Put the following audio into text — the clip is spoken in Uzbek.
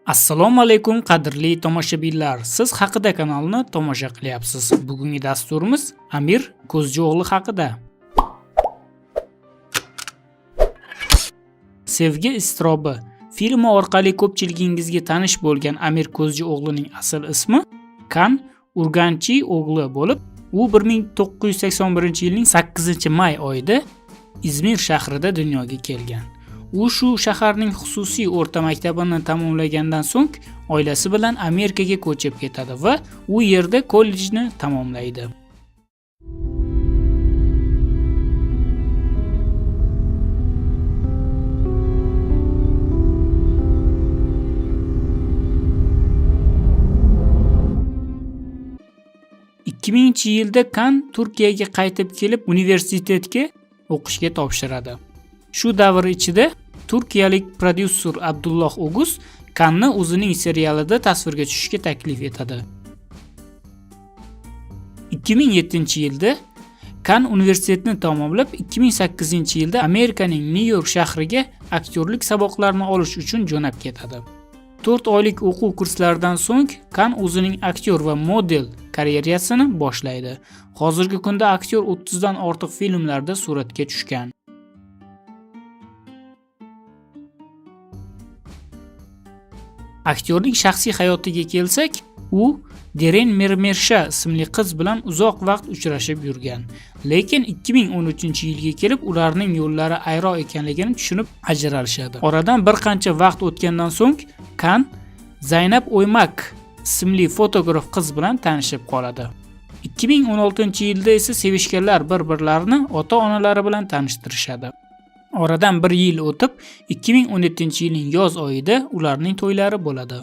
Assalomu alaykum qadrli tomoshabinlar. Siz Haqida kanalini tomosha qilyapsiz. Bugungi dasturimiz Amir Ko'zjo'g'li haqida. Sevgi iztirobi filmi orqali ko'pchiligingizga tanish bo'lgan Amir Ko'zjo'g'lining asl ismi Kan Urganchi o'g'li bo'lib, u 1981-yilning 8-may oyida Izmir shahrida dunyoga kelgan. U shu shaharning xususiy o'rta maktabini tamomlagandan so'ng oilasi bilan Amerikaga ko'chib ketadi va u yerda kollejni tamomlaydi. 2000-yilda Kan Turkiyaga qaytib kelib universitetga o'qishga topshiradi. Shu davr ichida turkiyalik prodyuser Abdulloh Oguz Kanni o'zining serialida tasvirga tushishga taklif etadi. 2007-yilda Kan universitetni tamomlab, 2008-yilda Amerikaning Nyu-York shahriga aktyorlik saboqlarini olish uchun jo'nab ketadi. 4 oylik o'quv kurslaridan so'ng Kan o'zining aktyor va model karyerasini boshlaydi. Hozirgi kunda aktyor 30 dan ortiq filmlarda suratga tushgan. Aktyorning shaxsiy hayotiga kelsak, u Deren Mermersha ismli qiz bilan uzoq vaqt uchrashib yurgan. Lekin 2013-yilga kelib ularning yo'llari ayro ekanligini tushunib ajralishadi. Oradan bir qancha vaqt o'tgandan so'ng Kan Zaynab O'ymak ismli fotograf qiz bilan tanishib qoladi. 2016-yilda esa sevishganlar bir-birlarini ota-onalari bilan tanishtirishadi. Oradan bir yil o'tib, 2017-yilning yoz oyida ularning to'ylari bo'ladi.